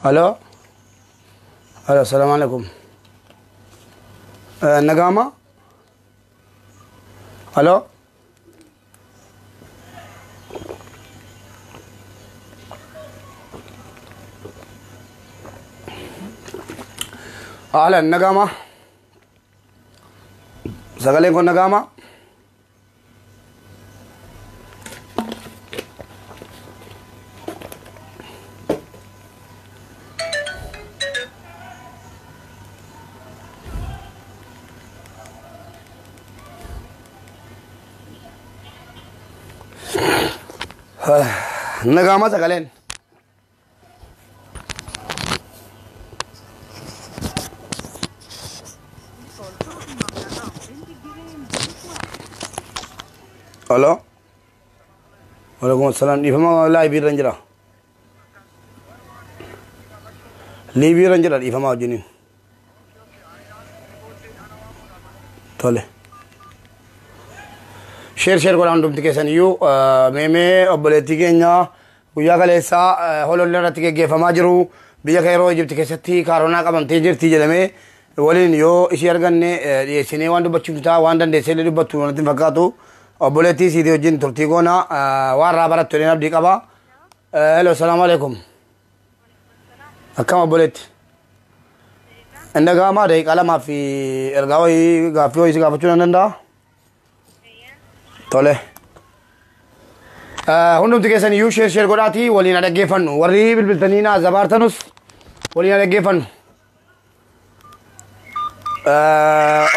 Alo. Alo, assalamu alaikum. Nagama? Alo. Ahlan, nagama? Sagaleen kun nagama? Nagama sagaleen? Alo. Waalaikum assalam. Dhiifama, live irra jira. Live irra jira, dhiifama wajjiniin. Tole. Share share godhaa hundumti keessan iyyuu. Meemee obboleettii keenya guyyaa kaleessaa holollee irratti geggeeffamaa jiru biyya Kairoo Ijipti keessatti kaaronaa qabamtee jirti jedhamee waliin yoo ishee arganne dhiyeessinee waan dubbachuuf ta'a, waan dandeessee illee dubbattu natti hin fakkaatu. Obboleettii siitii wajjin turtii goona, waan irraa barattu jedheen abdii qaba. Hello, salaamu alaikum. Akkam obboleetti? Inni gaamaa daqiiqaa lamaa fi ergaa wayii gaaffii wayii si gaafachuu nan danda'a? Tole. Hundumti keessan iyyuu share share godhaatii waliin dhaggeeffannu. Warri bilbiltanii na zabaartanus waliin dhaggeeffannu.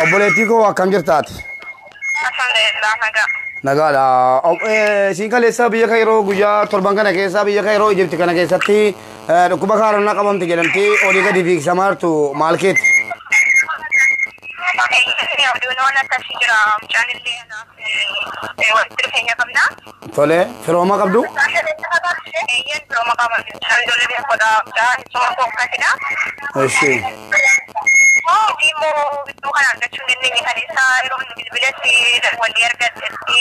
Obboleettii koo, akkam jirtaati? Alhamdulillah, nagaa. Nagaadha. Isiin kaleessa biyya Kairoo guyyaa torban kana keessa biyya Kairoo Ijipti kana keessatti dhukkuba kaaronaa qabamte jedhamtee olii gadi fiigsamaa jirtu maal keeti? Oduun waan akkasii jira. Mucaan illee anaaf walitti dhufeenya qabna. Tole, firooma qabdu? Eeyyan, firooma qaba. Mucaan ijoollee beekodha. Mucaan suma koo akkasidha. Eshi. Isii immoo bidduu kana argachuu hin dandeenye. Kaleessa yeroo inni bilbilatti walii argattetti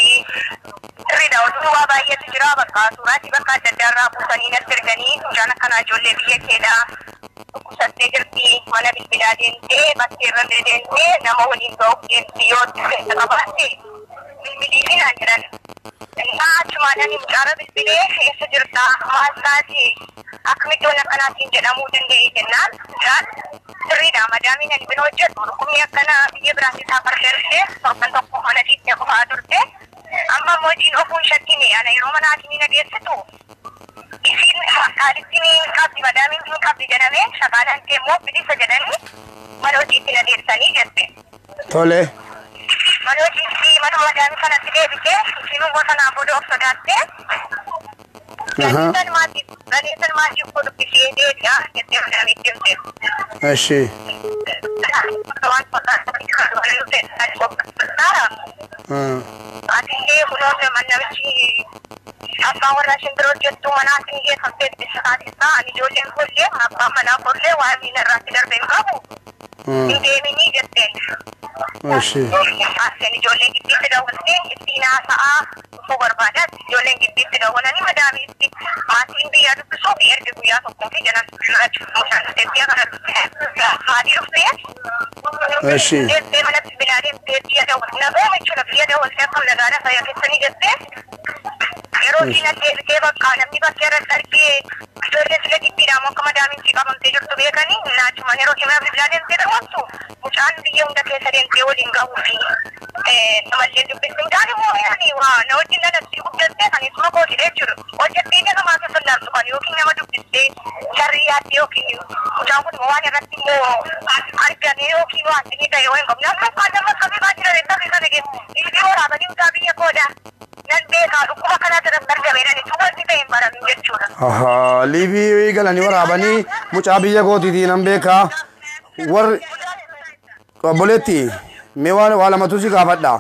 sirriidha. Oduu waa baay'eetu jira. Bakka suuraatti bakka adda addaa irraa buusanii natti erganii, mucaan akkanaa ijoollee biyya keedha. Dhukkubsattee jirti, mana bilbilaa deemtee, bakkee irra deemtee, nama waliin ga'uuf deemti, yoo keessa qabaatte bilbilii fi naan jedhan. Innaa achumaan ani mucaarra bilbilee, eessa jirta, maal taate, akkamitti waan akkanaatiin jedhamuu danda'e jennaan, mucaan sirriidha, madaamiin ani bira hojjedhu dhukkubni akkana biyya biraatti isaa farfeerte, torban tokko mana ciistee qofaa turte. Amma immoo hojiin ofuun shakkine, ana yeroo mana hakimii na geessitu isiin kaalitti ni qabdi, madaamiin ni qabdi jedhamee shakaalaan kee immoo bilisa jedhanii mana hojiitti na geessanii jette. Tole. Mana hojiitti mana madaamii sanatti deebitee isiin immoo sanaan booda of sodaattee galeessan maatii koo dubbisee deebi'a jettee madaamiitti himte. Eshi. Waan fakkaatu. Atillee kunoo namichi abbaan warraa shimbiroo hojjettu manaa isin geeffamtee itti ani ijoolleen kollee abbaan manaa kollee waan miila irraatti darbe hin qabu. Hin deeminii jetteen. Eshi. Asen ijoolleen giddiitti dawwaltee ittiin haasa'aa dhufuu barbaadaa, ijoolleen giddiitti dawwalanii madaamiitti maatiin biyyaa dubbisuuf erga guyyaa tokkoo fi jalan biyya kana maatii dhuftee. Eshi. Deemtee mana bilbilaa deemtee biyya dawwalte, nagoo jechuudha, biyya dawwaltee akkam nagaadha, fayyaa keessanii jettee, yeroo isiin as deebitee bakka namni bakkee irratti argee ijoollee sila giddiidhaan akka madaamiin si qabamtee jirtu beekanii naachumaan yeroo ishee mana bilbilaa deemtee dawwaltu mucaan biyya hunda keessa deemtee waliin gahuu fi namallee dubbiste. Mucaan immoo yaani waa na wajjin dhalattii guddattee kan isuma kootidha jechuudha. Hojjettee ija namaa keessa ilaaltu kan yookiin nama dubbistee sharrii yaaddee yookiin mucaan kun waan irratti immoo argame yookiin waan inni ta'e yoo hin qabne amma kan nama akkamii baa jira beektaa kana keessa dhiigii waraabanii mucaa biyya koodha. Nan beekaa, dhukkuba kanaa irratti argame nani wanti ta'e hin baramin jechuudha. Ahaa, live galanii waraabanii mucaa biyya kootiitii nan beekaa. Warri obboleetti, mee waa lamatu si gaafadha.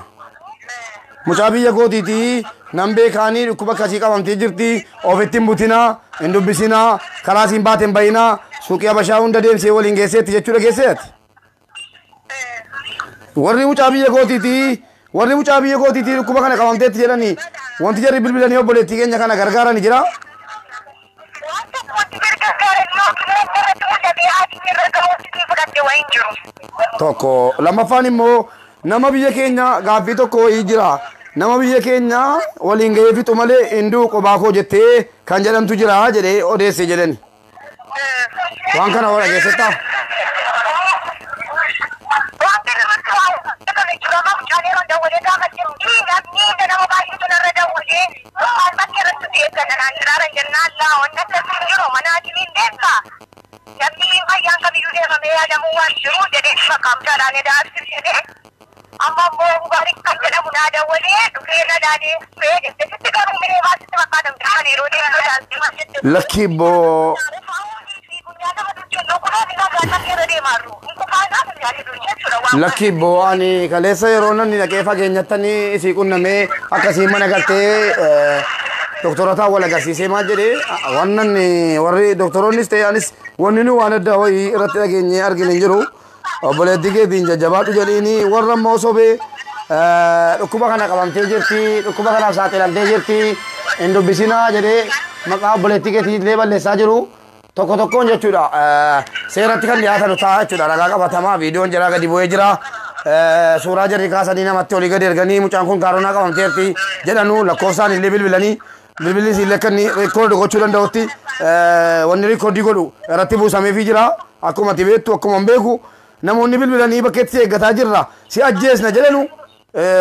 Mucaa biyya kootiitii nan beekaanii dhukkuba akkasii qabamtee jirti, ofitti hin butinaa, hin dubbisinaa, karaa siin baate hin bayinaa, suuqii Habashaa hunda deemsee waliin geesseetti jechuudha geesseeti. Warri mucaa biyya kootiitii, warri mucaa biyya kootiitii dhukkuba kana qabamteetti jedhanii wanti jarri bilbilanii obboleettii keenya kana gargaarani jira. Waan tokko wanti gargaaran yookiin wayin jiru. Tokko lammaffaan immoo nama biyya keenya gaaffii tokko wayii jira. Nama biyya keenya waliin gahee fixu malee hinduu qobaa koo jettee kan jedhamtu jira jedhee odeesse jedhani. Waan kana hoo dhageessettaa? Waan kana irratti waa kana jira amma mucaan yeroo dawwalee gaafa jiru namni nama baay'eetu narra dawwalee waan bakka irratti eegganna naan jiraaran jennaan laa wanni akkasii hin jiru mana hakimiin deemta. Namni fayyaan kamiyyuu deemamee yaadamuu waan jiru jedhee bakka mucaadhaan edaa jedhee amma immoo Mubaarik kan jedhamu naa dawwalee dhufee na laalee dhufee jette garuu miree baasitti fakkaata mucaan yeroo deemtu ilaaltee. Lakki boo lakki boo ani kaleessa yeroo namni dhaqee fageenyattanii isii qunnamee akkasii mana galtee doktorotaa wal agarsiisee maal jedhee waan namni warri doktoroonnis ta'e anis wanni nu waan adda wayii irratti dhageenyee argine hin jiru. Obboleettii keetiin jajjabaadhu jedhiini warra immoo sobee dhukkuba kana qabamtee jirti dhukkuba kanaaf saaxilamtee jirti hin dubbisinaa jedhee maqaa obboleettii keetii illee balleessaa jiru. Tokko tokkoon jechuudha seeratti kan dhiyaatan ta'a jechuudha ragaa qabatamaa viidiyoon jira gadi bu'ee jira. Suuraa jarri kaasanii namatti olii gadi erganii mucaan kun kaaronaa qabamteerti jedhanu lakkoofsaan illee bilbilanii bilbilli illee akka inni reekoordi gochuu danda'utti wanni reekoordii godhu irratti buusameefii jira. Akkuma ati beektu akkuma hin beeku namoonni bilbilanii bakkeetti eeggataa jirra si ajjeesna jedhanu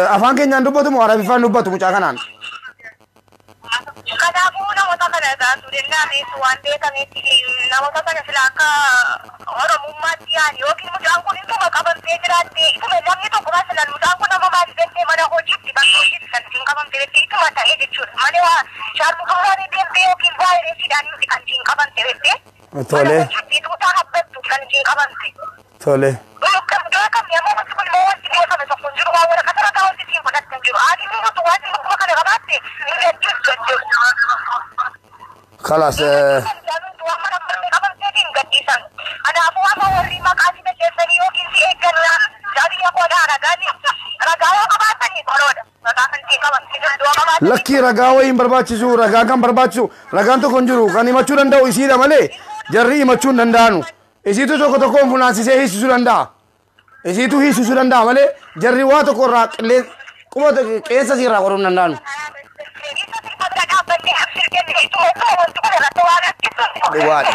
afaan keenyaan dubbatu moo arabiffaan dubbatu mucaa kanaan. Kanaafuu namoota kana gaasuu danda'amees waan beekametti namoota kana sila akka Oromummaatti yaani yookiin mucaan kun ituma qabamtee jiraatte ituma namni tokko masalan mucaan kun nama maal jettee mana hojiitti bakka hojiitti kan ittiin qabamte jettee ituma ta'ee jechuudha. Malee waa shaarmuqummaan deemtee yookiin vaayirasiidhaan miti kan ittiin qabamte jettee. Tole. Mana hojiitti tuutaa habbattu kan ittiin qabamte. Tole. Beekamni ammoo wanti kun immoo wanti beekame tokko hin jiru waan waraqaa irra wanti ittiin fudhatte hin jiru. Haati nuti waan dhukkuba kana qabaatte hin gaddiisu jechuudha. Kalaas Kanaafuu amma warri maqaa si balleessanii yookiin si eeggannaa jaabiyya qodaa ragaan ragaa yoo qabaatanii toloodha. Maqaa kan ittiin qabamte danda'u qabaatanii. Lakkii ragaa wayii hin barbaachisu ragaan kan barbaachisu ragaan tokko hin jiru kan himachuu danda'u isiidha malee jarri himachuu hin danda'anu. Isiitu tokko tokkoon funaansisee hiisisuu danda'a. Isiitu hiisisuu danda'a malee jarri waa tokko irraa qillee quba qeensa irraa qoruu hin danda'anu. Dhugaadha.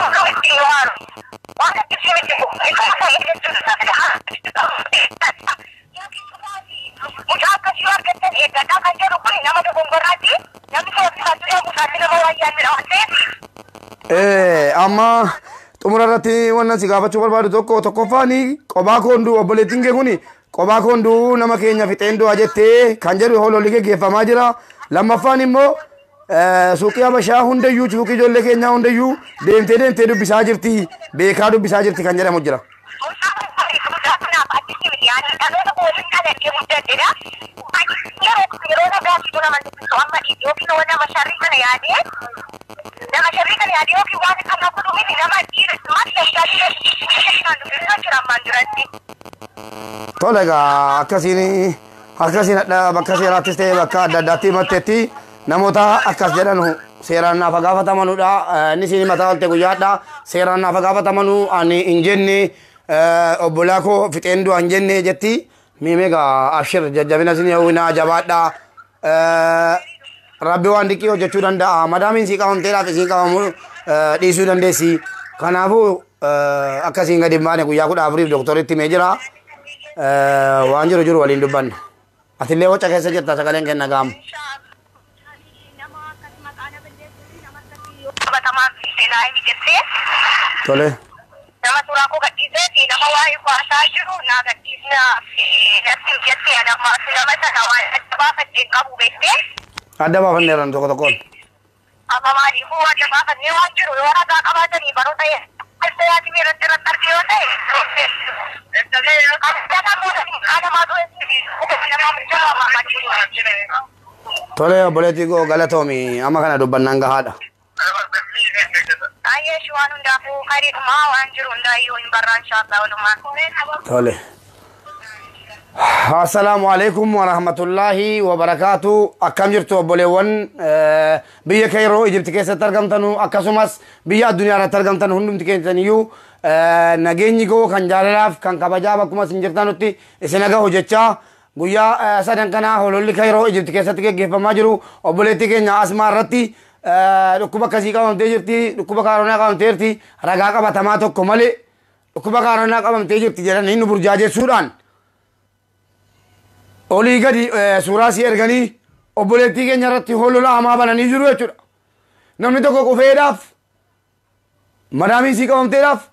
Mucaa akkasii yoo argattan eeggadhaa kan jedhu kun nama dogongoraati. Namni sababni isaatti nama wayyaan midha waan ta'eef. Amma xumura irratti wannan si gaafachuu barbaadu tokko tokkoffaan qobaa koonduu obboleettiin kee kuni qobaa koonduu nama keenya fixeen du'a jettee kan jedhu hololli geggeeffamaa jira. Lammaffaan immoo suuqii Habashaa hundayyuu suuqii ijoollee keenyaa hundayyuu deemtee deemtee dubbisaa jirti beekaa dubbisaa jirti kan jedhamu jira. Nama sharrii kana yaadee yookiin waan kana godhu miti nama dhiira maal tajaajila dubbisuu jira ammaan duratti. Tole egaa akkasiin akkasiin bakka seeraattis ta'e bakka adda addaatti himatteetti namoota akkas jedhan seeraan naaf gaafatamanudha. Inni siin himataa oolte guyyaadha. Seeraan naaf gaafatamanu ani hin jenne obbolaa koo fixeen du'a hin jenne jetti. Miime egaa abshir jajjabina isin hawwinaa jabaadha. Rabbi waan diqqii hojjechuu danda'a. Madaamiin sii qabamteedhaaf isiin qabamu dhiisuu dandeessi. Kanaafuu akkasiin gadi hin baane guyyaa 14 dooktoritti himee jira. Waan jiru jiru waliin dubbanna. Atillee waca keessa jirta sagaleen kenna gaamu. Tole. Nama suuraa koo gadhiisee fi nama waa'ee kwaasaa jiru naa gadhiisna natti jettee nama nama sana waan adda baafadhee qabu beektee. Adda baafanneerran tokko tokkoon. Amma maaliifuu adda baafannee waan jiru yoo ragaa qabaatanii baroota yaati irratti irratti arge yoo ta'e. Tole obboleettii koo galatoomi amma kana dubbannaan gahaadha. Ayyeesh waan hundaafuu kariidhumaa waan jiru hundaayyuu hin barraan shaasaa walumaan. Tole. Assalaamu alaikum wa rahmatullahi wa barakaatu. Akkam jirtu obboleewwan biyya Kairoo Ijipti keessatti argamtanu, akkasumas biyya addunyaa irratti argamtan hundumti keessaniyyuu, nageenyi koo kan jaalalaaf kan kabajaa bakkuma isin jirtanutti isin haga hojjechaa, guyyaa sadan kana hololli Kairoo Ijipti keessatti geggeeffamaa jiru obboleettii keenya Asmaa irratti dhukkuba akkasii qabamtee jirti, dhukkuba kaaroonaa qabamtee jirti, ragaa qabatamaa tokko malee dhukkuba kaaroonaa qabamtee jirti jedhanii nu burjaajessuudhaan olii gadi suuraa si erganii obboleettii keenya irratti holola hamaa bananii jiru jechuudha. Namni tokko qufeedhaaf, madaamii sii qabamteedhaaf,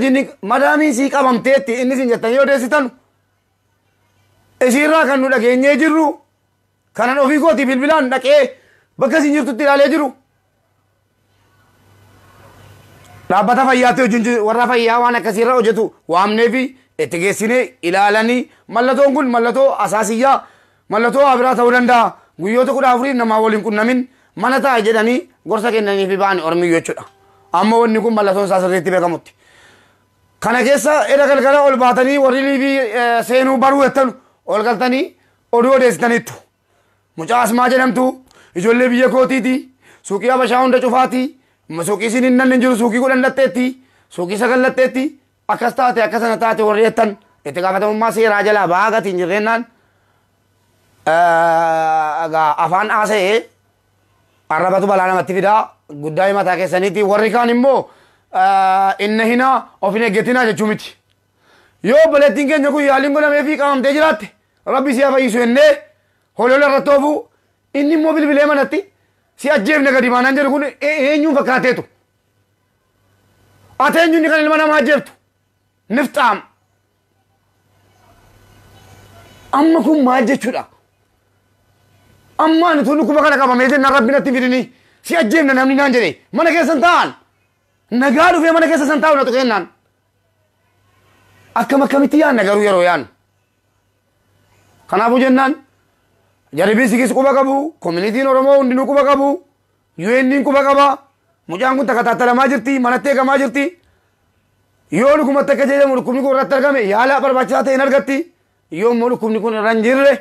jinni madaamii sii qabamteetti inni isin jettanii odeessitan, isiirraa kan nu dhageenyee jirru, kanan ofii kooti bilbilaan dhaqee bakka isin jirtutti ilaalee jiru. Dhaabbata fayyaatti wajjin warra fayyaa waan akkasiirra hojjetu waamnee fi itti geessinee ilaalanii, mallatoon kun mallattoo asaasiyyaa, mallattoo waa biraa ta'uu danda'a. Guyyoota 14 namaa waliin qunnamin, mana taa'e jedhanii gorsa kennanii fi ba'anii ormiyyuu jechuudha. Amma wanni kun mallattoon isaa sirriitti beekamutti. Kana keessa edda galgala ol baatanii warri liivii seenuu baruu jettanu ol galtanii oduu odeessitaniittu. Mucaa Asmaa jedhamtu ijoollee biyya kootiiti. Suuqii Habashaa hunda cufaati. Suuqii isin hin nanne jiru, suuqii 10 latteetti. Suuqii 9 latteetti. Akkas taate, akka sana taate warri jettan itti gaafatamummaa seeraa jalaa ba'aa gatiin jirreennaan afaan haasa'ee arrabatu balaa namatti fidaa, guddaa mataa keessaniiti. Warri kaan immoo inna hinaa of hin eeggatinaa jechuu miti. Yoo obboleettiin keenya kun yaaliin godhamee fi qabamtee jiraatte, Rabbi si haa fayyisu jennee holola irratti oofuu, inni immoo bilbilee manatti si ajjeefne gadi baanaan jedhu kun eenyuun fakkaateetu? Ati eenyuun kan ilma namaa ajjeeftu? Nifxaam. Amma kun maal jechuudha? Amma ani tun dhukkuba kana qabamee jennaan Rabbi natti fidini si ajjeefna namni naan jedhe, mana keessan taa'an nagaa dhufee mana keessa san taa'u na tuqeennaan. Akkam akkamitti yaanna garuu yeroo yaannu? Kanaafuu jennaan jarri biisikis quba qabu, koominitiin Oromoo hundinuu quba qabu, UN'n quba qaba, mucaan kun takataattalamaa jirti, manatti eegamaa jirti. Yoo dhugumatti akka jedhamu dhukkubni kun irratti argame, yaala barbaachisaa ta'e hin argatti. Yoo immoo dhukkubni kun irra hin jirre,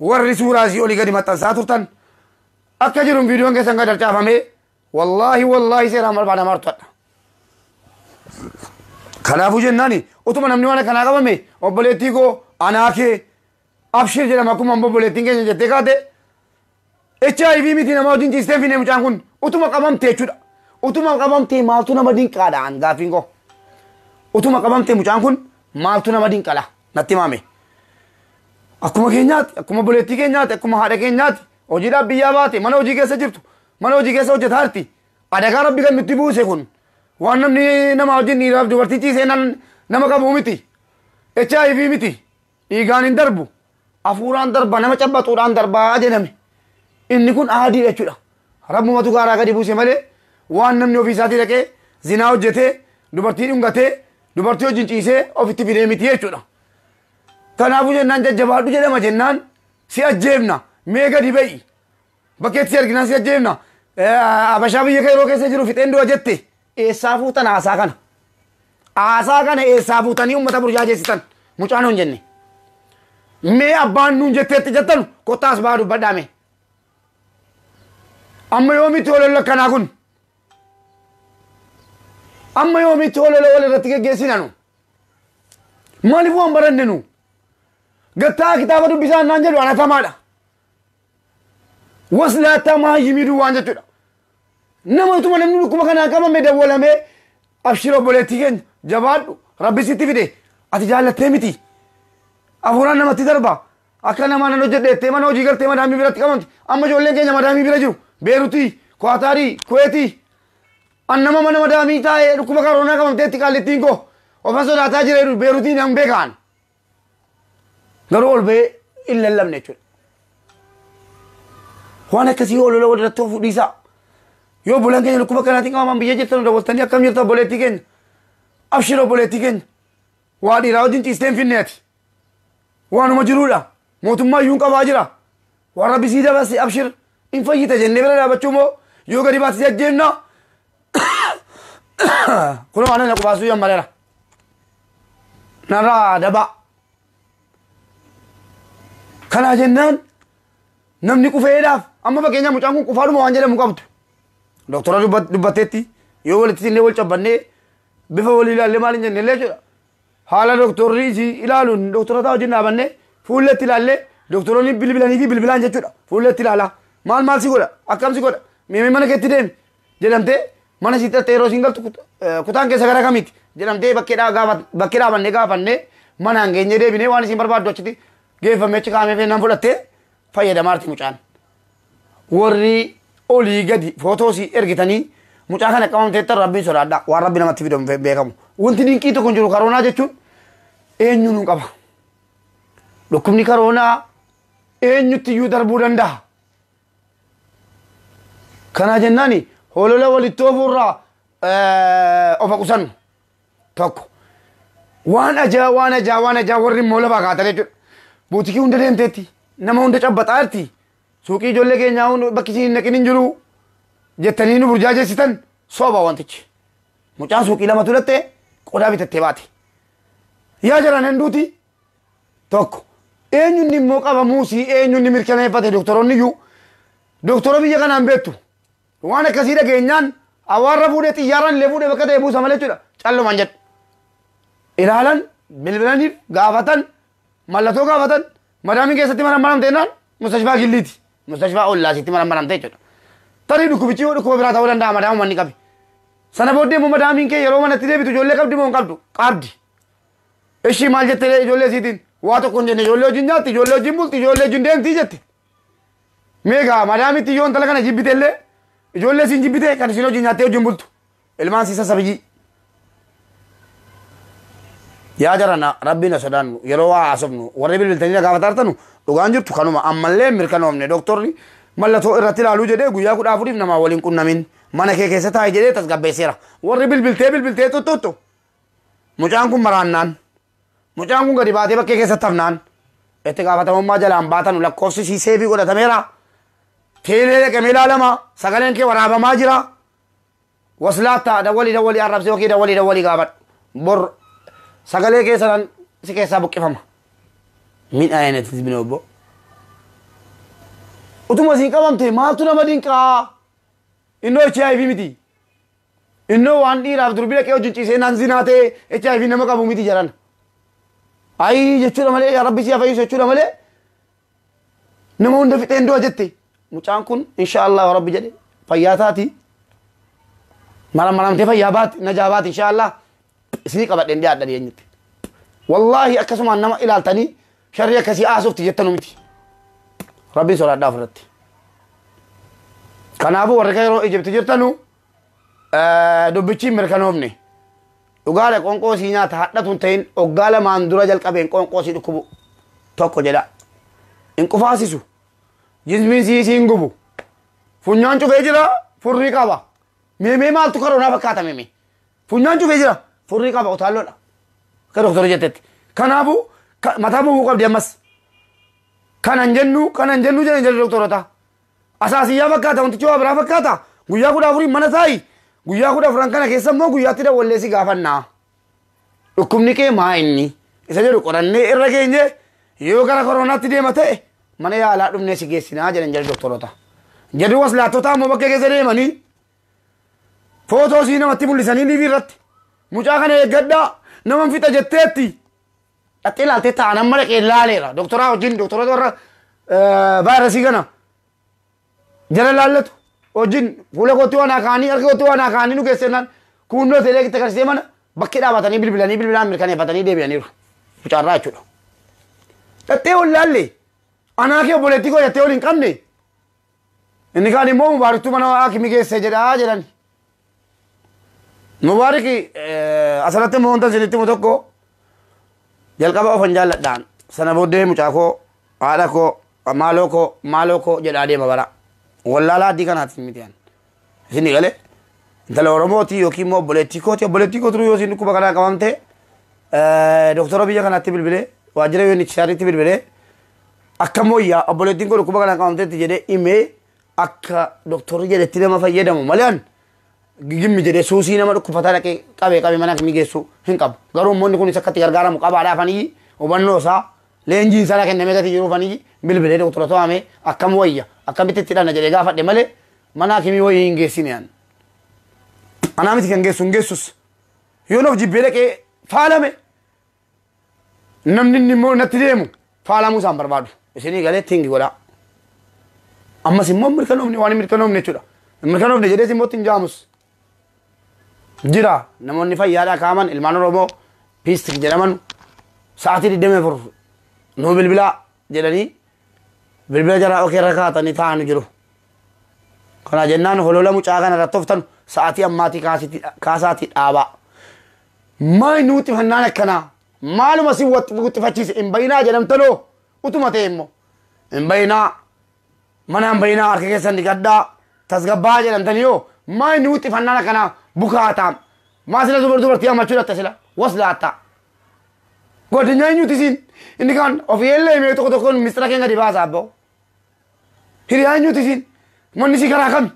warri suuraa isii olii gadi maxxansaa turtan akka jiruun viidiyoon keessan gad harcaafamee, wallaahi wallaahi seeraan barbaadamaa turtadha. Kanaafuu jennaani utuma namni waan akkanaa qabame, obboleettii koo, anaa kee, abshir jedhama. Akkuma obboleettiin keenya jettee kaate, HIV miti, nama wajjin ciistee finne mucaan kun utuma qabamte jechuudha. Utuma qabamte maaltu nama dinqaadha an gaaffiin koo? Utuma qabamte mucaan kun maaltu nama dinqala natti himame? Akkuma keenyaatti, akkuma obboleettii keenyaatti, akkuma haadha keenyaatti hojiidhaaf biyyaa baate, mana hojii keessa jirtu, mana hojii keessa hojjetaa jirti. Adagaa Rabbi kan nutti buuse kun waan namni nama wajjin dhiiraaf dubartii ciisee nama qabu miti. HIV miti. Dhiigaan hin darbu. Hafuuraan darba, nama cabbaxuudhaan darbaa jedhame. Inni kun aadiidha jechuudha. Rabbumatu gaaraa gadi buuse malee waan namni ofii isaatii dhaqee zinaa hojjetee, dubartii dhungatee, dubartii wajjin ciisee ofitti fidee miti jechuudha. Kanaafuu jennaan jajjabaadhu jedhama jennaan si ajjeefna, mee gadi ba'i, bakkeetti si arginaan si ajjeefna, Abashaa biyya yeroo keessa jiru fixeen du'a jette, eessaa fuutan haasaa kana? Haasaa kana eessaa fuutanii uummata burjaajeessitan? Mucaan hin jenne. Mee abbaan nuun jetteetti jettan kottaas ba'aa dubbadhaame. Amma yoomitti holola akkanaa kun? Amma yoomitti holola wal irratti geggeessina nu? Maaliif waan baranne nu? Gattaa kitaaba dubbisaan naan jedhu anatamaadha. Waslaattaa maayyimii waan jechuudha. Nama utuma namni dhukkuba kanaan qabame dawwalamee, abshir obboleettii keenya, jabaadhu, Rabbi sitti fide, ati jaallattee miti. Hafuuraan namatti darba. Akka namaa nan hojjedhe jettee mana hojii galtee madaamii biratti qabamti. Amma ijoolleen keenya madaamii bira jiru. Beerutii, Kwaataarii, Kuweetii. An nama mana madaamii taa'ee dhukkuba koronaa qabamteetti qaallittiin koo ofan sodaataa jira jedhu Beerutii nan beekaan. Garuu ol ba'ee hin lallabne jechuudha. Waan akkasii olola walirratti oofuu dhiisaa. Yoo obbolaan keenya dhukkuba kanaatiin qabaman biyya jirtan daawwattanii, akkam jirta obboleettii keenya? Abshir obboleettii keenya. Waa dhiiraa wajjin ciistee hin finne ati. Waanuma jiruudha. Mootummaa iyyuu qabaa jira. Waan Rabbi sii dabarse, abshir hin fayyita jennee bira dhaabachuu moo yoo gadi baate si ajjeefna. Kunoo ana na qubaasuu jammareera. Narraa dabaa. Kanaa jennaan namni qufeedhaaf amma fakkeenya mucaan kun qufaadhuma waan jedhamu qabdu. Doktora dubbatteetti yoo walitti illee wal cabbannee bifa walii ilaallee maal hin jenne illee jechuudha. Haala doktorri isii ilaaluun doktorota wajjin dhaabannee fuulletti ilaallee doktoroonni bilbilanii fi bilbilaan jechuudha. Fuulletti ilaalaa maal maal si godha, akkam si godha, miimii mana keetti deemi jedhamtee mana sitti dhattee yeroo isiin galtu kutaan keessa gara kamiiti jedhamtee bakkee dhaabannee gaafannee manaan geenyee deebinee waan isiin barbaaddu achitti geeffamee achi kaa'amee feennaan fudhattee fayyadamaarti mucaan. Warri olii gadi footoosii ergitanii mucaa kana qabamteetta rabbiin sodaadha, waan rabbi namatti fidamu beekamu. Wanti dinqii tokko hin jiru. Karoonaa jechuun eenyu nu qaba. Dhukkubni karoonaa eenyutti iyyuu darbuu danda'a. Kana jennaani holola walitti oofuurraa ofa qusannu tokko. Waan ajaa waan ajaa waan ajaa warri immoo lafaa kaatan jechuudha. Buutikii hunda deemteetti nama hunda cabbaxaa jirti. Suuqii ijoollee keenyaa hunda bakki isiin hin naqin hin jiru jettanii nu burjaajessitan soba wantichi. Mucaan suuqii lama tulattee qodaa bitattee baate. Yaa jiran hinduuti tokko. Eenyuun immoo qabamuusii eenyuun mirkaneeffate doktoroonni iyyuu doktora biyya kanaan beektu. Waan akkasii dhageenyaan awaarra fuudhee xiyyaaraan illee fuudhee bakka ta'e buusa malee jechuudha. Callumaan jedhu. Ilaalan bilbilaniif gaafatan mallattoo gaafatan madaamiin keessatti mana maramte jennaan mustashfaa gilliiti. Mustashfaa ollaasitti mana maramte jechuudha. Tarii dhukkubichi yoo dhukkuba biraa ta'uu danda'a madaamuma inni qabe. Sana booddee immoo madaamiin kee yeroo manatti deebitu ijoollee qabdi moo hin qabdu? Qabdi. Ishii maal jettee ijoollee isiitiin waa tokko hin jenne, ijoollee wajjin nyaatti, ijoollee wajjin bulti, ijoollee wajjin deemti jette. Meegaa madaamitti yoo intala kana jibbite illee ijoollee isiin jibbite kan isiin wajjin nyaattee wajjin bultu. Ilmaan siisa sabiyyii. Yaa jarana rabbiin na sodaannu yeroo waa haasofnu warri bilbiltanii na gaafatartanu dhugaan jirtu kanuma ammallee mirkanoomne doktorri mallattoo irratti ilaaluu jedhee guyyaa 14 namaa waliin qunnamin mana kee keessa taa'i jedhee tasgabbeesseera. Warri bilbiltee bilbiltee tuttuuttu mucaan kun maraannaan mucaan kun gadi baatee bakkee keessatti hafnaan itti gaafatamummaa jalaan baatanu lakkoofsi sii seefii godhatameera. Teelee dhaqamee ilaalama sagaleen kee waraabamaa jira. Waslaattaa dawwalii dawwalii arrabsee yookiin dawwalii dawwalii gaafadhu. Bor sagalee keessan si keessaa buqqifama. Min ayinati bina obbo. Utuma siin qabamte maaltu nama dinqaa? Innoo HIV miti. Innoo waan dhiiraaf durbi dhaqee wajjin ciisee naan zinaa ta'e HIV nama qabu miti jedhan. Ayii jechuudha malee yaa rabbi si haa fayyisu jechuudha malee nama hunda fixeen du'a jette. Mucaan kun inshaallah rabbi jedhe fayyaa taati. Marammaramtee fayyaa baati najaa baati inshaallah isinii qabadheen dhiyaadha dhiyeenyatti. Wallaahi akkasumaan nama ilaaltanii sharrii akkasii haasofti jettanu miti. Rabbiin sodaadhaa ofirratti. Kanaafuu warri yeroo Ijipti jirtanu dubbichi hin mirkanoofne. Dhugaadha qoonqoo sii nyaata hadhatu hin ta'in hoggaa lamaan dura jalqabeen qoonqoo sii dhukkubu tokko jedha. Hin qufaasisu. Jismiin sii siin gubu. Funyaan cufee jira furrii qaba. Meemee maaltu karoonaa fakkaata meemee. Funyaan cufee jira furrii qaba utaalloodha. Akka doktora jettetti. Kanaafuu mataa bu'uu qabdi ammas. Kanan jennu kanan jennu jedhan jedhu doktorota. Asaasiyyaa fakkaata wantichi waa biraa fakkaata. Guyyaa 14 mana taa'i. Guyyaa 14 kana keessa immoo guyyaatti dawwallee si gaafannaa. Dhukkubni kee maa inni? Isa jedhu qorannee irra geenye yoo gara koronaatti deema ta'e mana yaalaa dhufnee si geessinaa jedhan jedhu doktorota. Jedhu waslaattota ammoo bakka keessa deemanii footoo sii namatti mul'isanii liivii irratti. Mucaa kana eeggadhaa nama fixa jetteetti. Dhattee ilaaltee taa'an amma dhaqee ilaaleera. Doktoraa wajjin doktorota warra vaayirasii kana jala laallatu wajjin fuula kootti waan kaanii harka kootti waan kaanii nu geessennaan kunnoo ta'ee itti agarsiisee mana bakkee dhaabatanii bilbilanii bilbilaan mirkaneeffatanii deebi'aniiru. Mucaarraa jechuudha. Dhattee ol laalle anaa kee obboleettii koo jettee ol hin qabne. Inni kaan immoo Mubaariktuu mana haakimii geesse jedhaa jedhan. Mubaariki asirratti immoo wanta isinitti himu tokko jalqaba ofan jaalladhaan sana booddee mucaa koo haadha koo maaloo koo maaloo koo jedhaa deema bara. Wallaalaa addii kanaati miti an. Isin galee intala Oromooti yookiin immoo obboleettii kooti obboleettii koo turuu yoo isin dhukkuba kanaan qabamte doktora biyya kanaatti bilbilee waajjira UNHCR'tti bilbilee akka mooyyaa obboleettiin koo dhukkuba kanaan qabamteetti jedhee himee akka doktorri jedhetti nama fayyadamu malee an gimmi jedhee suusii nama dhukkufataa dhaqee qabee qabee mana akimii geessu hin qabu. Garuu ummanni kunis akkatti gargaaramu qabaadhaafanii hubannoo isaa leenjiin sana kennamee gatii jiruufanii Bilbilee doktora to'ame akkam wayya akkamitti itti hidhanna jedhee gaafadhe malee mana hakimii wayii hin geessine an. Anaa miti kan geessu hin geessus. Yoon of jibbee dhaqee faalame namni inni immoo natti deemu faalamuu isaan barbaadu. Isinii galee tingi godhaa. Ammas immoo mirkanoofne waan hin mirkanoofne jechuudha. Hin mirkanoofne jedhees immoo ittiin jaamus. Jira namoonni fayyaadhaa kaaman ilmaan Oromoo piistik jedhaman sa'aatii 24 nuu bilbilaa jedhanii bilbila jaraa okeerra kaatanii taa'anii jiru. Kana jennaan holola mucaa kana irratti toftan sa'aatii ammaatii kaasaatii dhaabaa. Maal nu wuxxifannaan akkanaa? Maaluma si wuxxifachiise hin bayinaa jedhamtanoo utuma ta'e immoo hin bayinaa mana hin bayinaa harka keessan dhiqadhaa tasgabbaa jedhamtanii yoo maal nu wuxxifannaan akkanaa bukaataam. Maa sila dubartii hammachuu dhatta sila was laattaa. Godinyaa eenyuti siin inni kaan ofii ellee himee tokko tokkoon mistira keenya gadi baasa abboo. Hiriyaa eenyuti siin manni si karaa kami?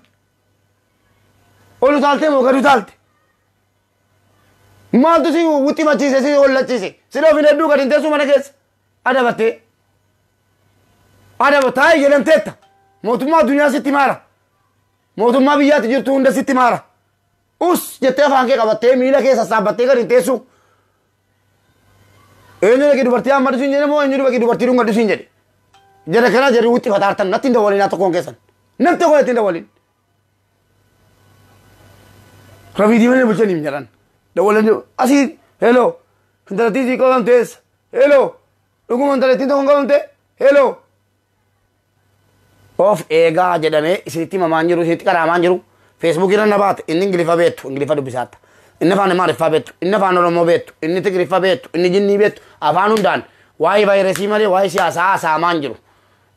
Ol utaaltee moo gadi utaalte? Maaltu si wuxxifachiise si hollachiise? Sila ofiin hedduu gadi hin teessu mana keessa adabattee. Adaba taa'i jedhamteetta. Mootummaa addunyaa sitti maara. Mootummaa biyyaatti jirtu hunda sitti maara. Us jettee afaan kee qabattee miila kee sassaabbattee gadi hin teessu. Eenyu dhaqee dubartii hammadhu siin jedhe moo eenyu dhaqee dubartii dhungadhu siin jedhe? Jara kana jarri wuxxifataa jirtan natti hin dawwalinaa tokkoon keessan. Namni tokko natti hin dawwalin. Rabii diimanii bulchanii hin jedhan. Dawwalanii asii heloo intalattii sii qabamte eessa? Heloo dhuguma intalattiin tokko hin qabamte? Heloo. Of eegaa jedhamee isinitti himamaan jiru isinitti qaraamaan jiru. Feesbuukii irra na baate inni Ingiliffa beektu Ingiliffa dubbisaatta. Inni afaan Amaariffaa beektu inni afaan Oromoo beektu inni Tigiriffaa beektu inni Jinnii beektu afaan hundaan waa'ee vaayirasii malee waa'ee siyaasaa haasa'amaa jiru.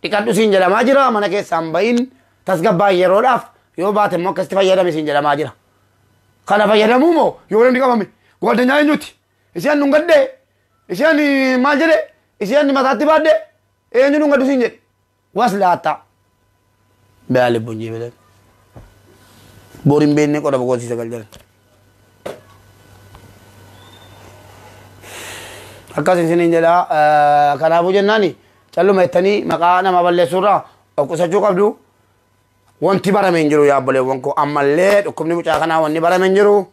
Dhiqadhu siin jedhamaa jira mana keessaan bahin tasgabbaa yeroodhaaf yoo baate immoo akkasitti fayyadame siin jedhamaa jira. Kana fayyadamuu moo yoo namni qabame gwaddinyaa eenyuti? Isheen dhungadhee isheen maal jedhe isheen mataatti baadhee eenyu dhungadhu siin jedhe was laattaa. Baale bunjii bilan. Borin beenne qoda boqotii sagal jedhan. Akkas isiniin jedha kanaafuu jennaani calluma jettanii maqaa nama balleessuurraa of qusachuu qabdu. Wanti barame hin jiru yaa obboleewwan koo ammallee dhukkubni mucaa kanaa wanni barame hin jiru.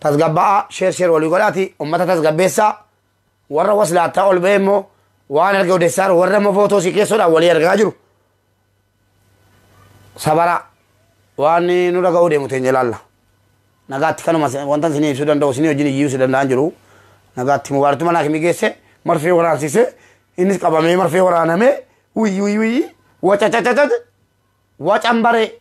Tasgabba'a sheer sheer walii godhaati uummata tasgabbeessaa warra waslaattaa ol ba'e immoo waan arge odeessaa jiru warra immoo footoo si keessoodhaan walii argaa jiru. Sabara waan nu dhaga'uu deemu teenya ilaalla. Nagaatti kanuma wanta isinii ibsuu danda'u isinii wajjin iyyuu si danda'an jiru. Nagaatti mubaaratu mana hakimii geesse marfee waraansiise innis qabamee marfee waraanamee wuyyi wuyyi wuyyi wacacacacac wacambaree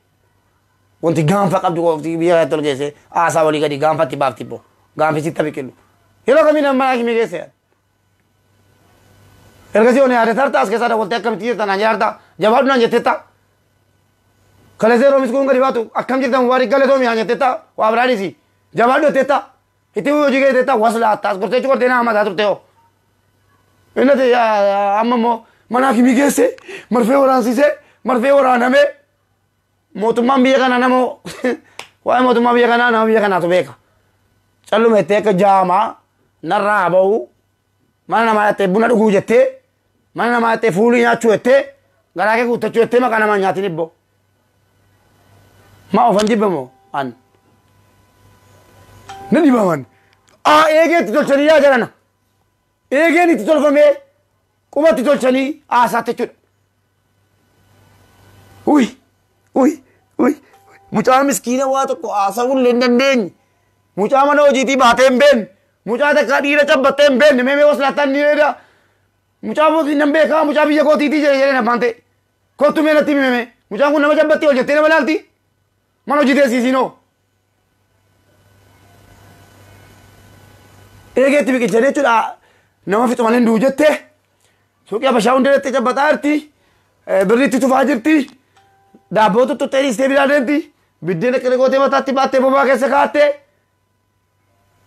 wanti gaanfa qabdu qofti biyya kanatti ol geesse haasaa walii gadi gaanfatti baafti boo gaanfi sitti biqilu. Yeroo kamiin mana hakimii geesse? Ergasii oni yaada tarta as keessaa dawwaltee akkamitti jirta naan jedharta jabaadhu naan jetteetta. Kaleessa yeroo miskuun gadi baatu akkam jirta mubaarik galatoomi naan jetteetta waa biraa dhiisi jabaadhu jetteetta. Itti hojii kee jetteetta was laatta as gortee gortee naa mataa turte hoo. Inni ati amma immoo mana hakimii geesse marfee waraansiisee marfee waraanamee mootummaan biyya kanaa nama waa'ee mootummaa biyya kanaa nama biyya kanaatu beeka. Calluma jettee akka jaamaa narraa bahu mana namaa jettee buna dhuguu jettee mana namaa jettee fuulii nyaachuu jettee garaa kee guuttachuu jettee maqaa namaa nyaatiin ibboo. Maa ofan jibbamoo an. Na dhibaman. Aa eegee itti tolchanii yaa jarana. Eegeen itti tolfamee quba itti tolchanii haasaatti jechuudha. Uy uy uy mucaa miskiina waa tokko haasa'uu illee hin dandeenye. Mucaa mana hojiitii baatee hin beekne. Mucaa takka dhiira cabbattee hin beekne. Meemee waslaattaan ni dheedaa. Mucaa bootiin nan beekaa mucaa biyya kootiitii jedhe jedhee nafaan ta'e. Kottu mee natti himi meemee. Mucaan kun nama cabbattee ol jettee nama ilaalti. Mana hojii teessisiinoo. Eegeetti biqilchanii jechuudha. Nama fixu malee hin du'u jettee. Suuqii Habashaa hunda irratti cabbataa jirti. Birriitti tufaa jirti. Daabboo tuttuttee dhiistee biraa deemti. Biddeen akka gootee mataatti baattee bobaa keessa kaa'attee.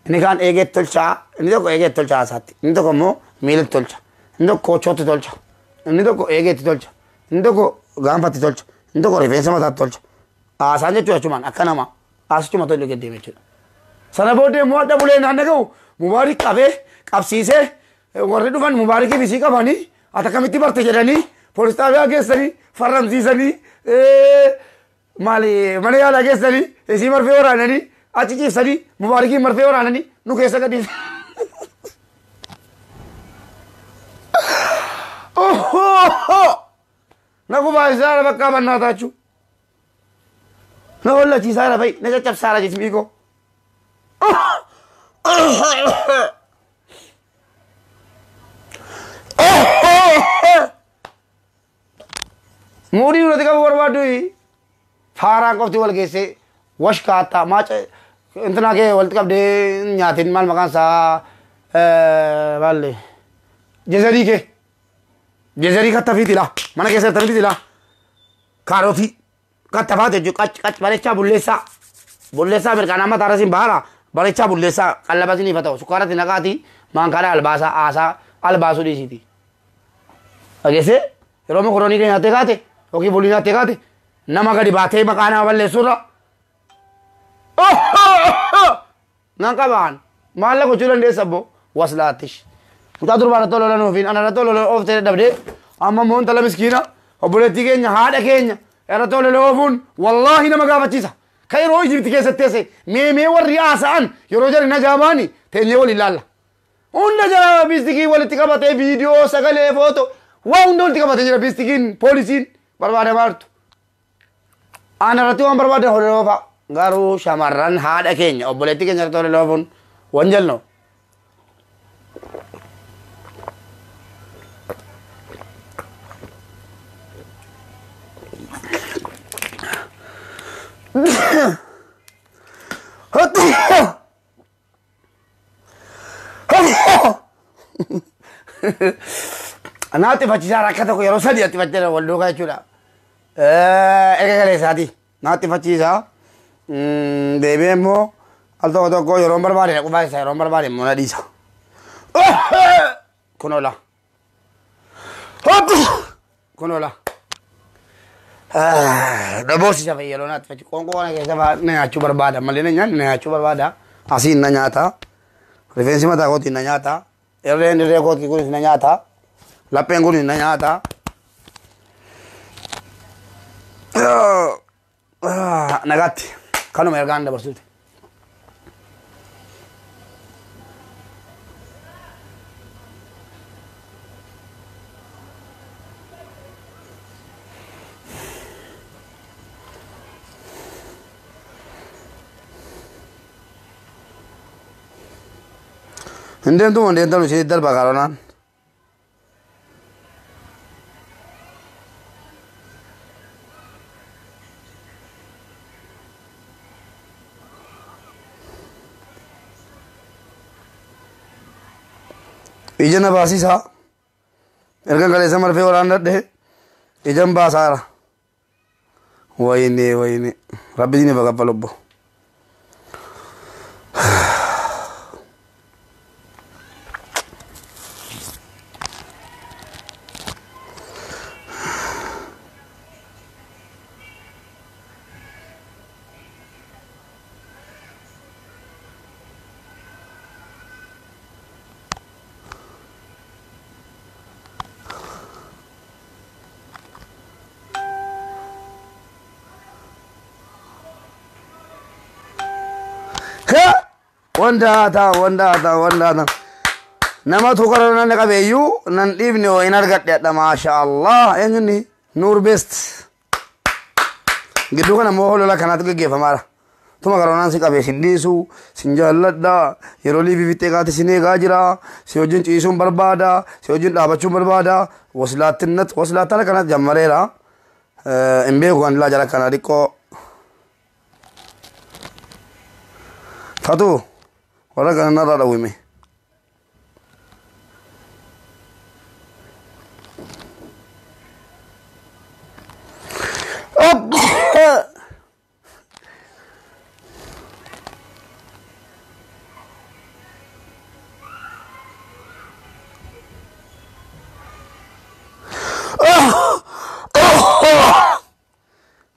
Inni kaan eegeetti tolchaa. Inni tokko eegeetti tolchaa haasaatti. Inni tokko immoo miilatti tolcha. Inni tokko koochootti tolcha. Inni tokko eegeetti tolcha. Inni tokko gaanfatti tolcha. Inni tokko rifeensa mataatti tolcha. Haasaan jechuudha achumaan akka nama haasichuma tolchu gad deeme jechuudha. Sana booddee immoo adda bulee naan dhaga'u mubaarik qabee qabsiisee warri dhufan mubaarikiif isii qabanii Ati akkamitti barte jedhanii poolis xaabiyaa geessanii farramsiisanii maali mana yaalaa geessanii isii marfee waraananii achi ciibsanii mubaarikiin marfee waraananii nu keessa gadi. Na gubaachisaara bakka bannaa taachuu. Na hollachiisaara fa'i na caccabsaara jismii koo. Muudii nurratti qabu barbaaddu faaraan qofti wal geessee washkaattaa maaca intina kee walitti qabdee nyaatin maal maqaan isaa maalli jezarii kee jezarii kattafiiti laa mana keessa kattafiiti laa kaarotii kattafaate jechuun qac qac barechaa bulleessaa bulleessaa mirqaanaa mataa irra siin bahala barechaa bulleessaa qallaba siin ifa ta'u sukkaaratti naqaati maankaadhaa albaasaa aasaa albaasuu dhiisiiti. Dhageessee yeroo mokoroonii kee nyaattee kaate yookiin bulii nyaattee kaate nama gadi baatee maqaa nama balleessuurra nan qabaan maalla gochuu dandeessa abbo waslaattish. Mucaa durbaa irratti ololan ofiin ana irratti ololan ooftee dadhabdee amma immoo intala miskiina obboleettii keenya haadha keenya irratti ololan oofuun wallaahi nama gaafachiisa. Ka yeroo Ijibti keessatti teesse meemee warri haasa'an yeroo jarri najaa baani teenyee waliin laalla. Hunda jala biistikii walitti qabatee viidiyoo sagalee footoo waa hunda walitti qabatee jira biistikiin poolisiin barbaadamaa jirtu. Ana irratti waan barbaadan holola oofaa. Garuu shamarran haadha keenya obboleettii keenya irratti holola oofuun wanjal no. Anaa xifaachisaa rakka tokko yeroo sadi xifachiisa wal duukaa jechuudha. Erga galeessaati. Naa xifachiisaa. Deebi'ee immoo al tokko tokko yeroo barbaade na qubaayisa yeroo barbaade immoo na dhiisa. Kun oola. Kun oola. Dhaboosisa fa'i yeroo naa xifachi qoonqoo kana keessa na nyaachuu barbaada malee na nyaanni na nyaachuu barbaada. Asiin na nyaata. Rifeensi mataa kootiin na nyaata. Irreen irree kootii kunis na nyaata. Lapheen kunis na nyaata. Nagaatti kanuma ergaan dabarsuuti. Hin deemtu moo hin deemtanu isinitti darba kaaronaan. Ija na baasisaa. Erga kaleessa marfee waraannadhe ijan baasaara. Wayinee wayinee rabbi isiniif haa kaffalu obbo. Wanta taa wanta taa wanta taa nama tuqara nan qabeeyyuu nan dhiibne oo hin argadhe maasha Allah eenyunni Nuur Best gidduu kana immoo holola kanaatu geggeeffamaadha. Tuma karoonaan si qabee sin dhiisu sin jaalladha yeroo liivii fixee kaate sin eegaa jira si wajjin ciisuun barbaada si wajjin dhaabachuun barbaada waslaattinnat waslaattana kanatti jammareera. Hin beeku kan laa jala kana xiqqoo. Fatu warra kana narraa dhawwime.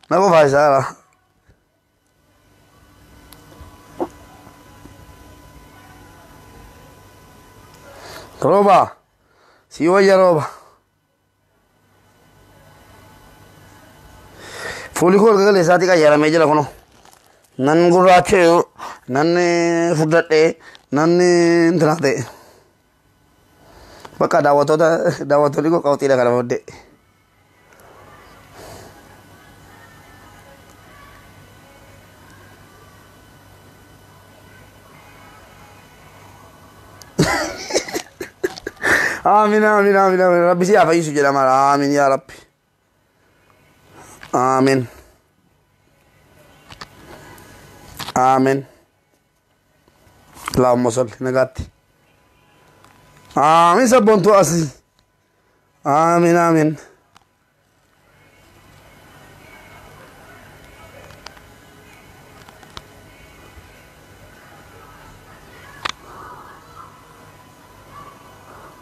Na qofaa Rooba si wayya rooba. Fuulli koo erga kaleessaatii qayyaramee jira kunoo. Nan gurraachee, nan furdadhee, nan intinaa ta'e. Bakka daawwattoota, daawwattoonni koo qawxiidha kana booddee. Aamin, aamin, aamin, aamin. Rabbi si haa fayyisu jedhama. Aamin yaa Rabbi. Aamin. Aamin. Allahumma salli, nagaatti. Aamin, sabboontuu asii. Aamin, aamin.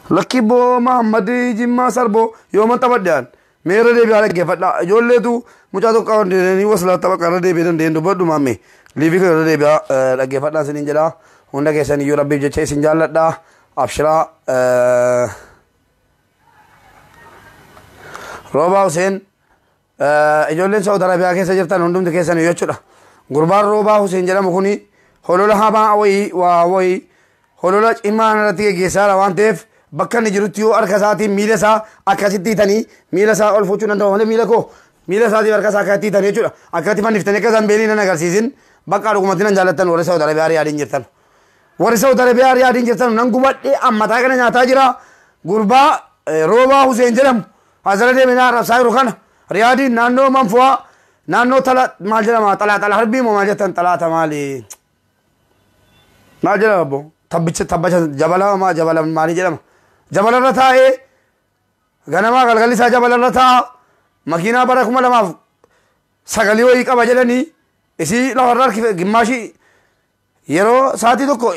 Lakki boo Mahammad Jimmaa Sarboo yooman taphadhe meera deebi'aa dhaggeeffadha. Ijoolleetu mucaa tokko qaban deemanii waslaa tapha irra deebi'ee dandeenye dubbadhu maamme. Liivii kana irra deebi'aa dhaggeeffadhaa isiniin jedha. Hunda keessan iyyuu Rabbiif jecha isin jaalladha. Abshiraa. Roobaa Huseen, ijoolleen Saudi Arabiyaa keessa jirtan hundumti keessan iyyuu jechuudha. Gurbaan Roobaa Huseen jedhamu kuni holola hamaa wayii, waa wayii, holola cimaa irratti geggeessaadha waan ta'eef, bakka inni jirutti yoo harka isaatiin miila isaa akkasitti hiitanii, miila isaa ol fuuchuu danda'u malee, miila koo miila isaatiif harka isaa akkasitti hiitanii jechuudha. Akkatti fanniftanii akka zambeelii nan agarsiisin, bakka dhugumatti nan jaallattan warri Saudi Arabiyaa Riyaadiin jirtan. Warri Saudi Arabiyaa Riyaadiin jirtan, nan gubadhee ammataa kana nyaataa jira. Gurbaa Roobaa Huseen jedhamu asirra deemee na arrabsaa jiru kana, Riyaadiin naannoo Manfu'aa, naannoo tala maal jedhama, xalaa xala harbii moo maal jettan, xalaata maali, maal jedhama abbo, tabbicha tabbacha jabala maa jabala maalii jedhama, jabalarra taa'ee ganamaa galgalli isaa jabalarra taa'a. Makiinaa bara 2009 wayii qaba jedhanii, isii lafarra harkife gimmaashii yeroo sa'aatii tokko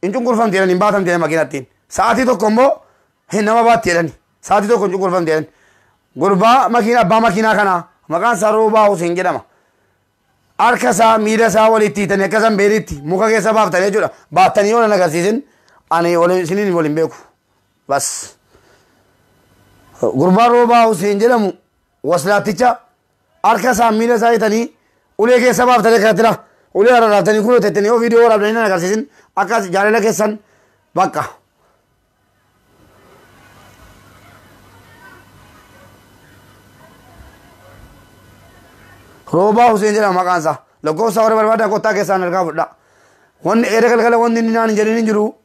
hin cunqurfamti jedhanii, hin baatamti jedhanii, makiinattiin sa'aatii tokko immoo hin nama baatti jedhanii, sa'aatii tokko hin cunqurfamti jedhanii. Gurbaa makiinaa, abbaa makiinaa kanaa maqaan isaa Roobaa Huseen jedhama. Harka isaa miila isaa walitti hiitanii akka zambeeliitti muka keessa baaftanii jechuudha. Baattanii yoo nan agarsiisin, ani waliin isiniin waliin beeku. Bas. Gurbaa Roobaa Huseen jedhamu waslaatticha harka isaa miila isaa hiitanii ulee keessa baaftanii akkanatti dha. Ulee rarraaftanii kunoo tettanii yoo viidiyoo waraabdanii nan agarsiisin, akkas jaalala keessan bakka. Roobaa Huseen jedhama maqaan isaa. Lakkoofsa warra barbaadan kottaa keessaan harkaa fudhaa. Wanni eeda galgala wanni inni naan hin jedhin hin jiru.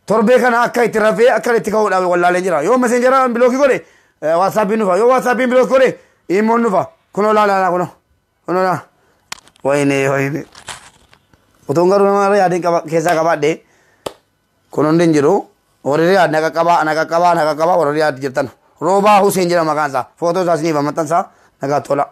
Torbee kana akka itti rafee akka itti ka'uudhaaf wallaalee jira. Yoo Messenger block godhe, WhatsAppiin dhufa. Yoo WhatsAppiin block godhe, Imoon dhufa. Kunoo laa laa, kunoo. Kunoo laa. Wayine, wayine. Utuun garuu nama yaadin qaba keessaa qabaadhe, kun hundi hin jiru. Warri yaad na qaqqabaa, na qaqqabaa, na qaqqabaa, warri yaad jirtan. Roobaa Huseen jedhama maqaan isaa. Footoo isaa isiniif maxxansaa, nagaa tola.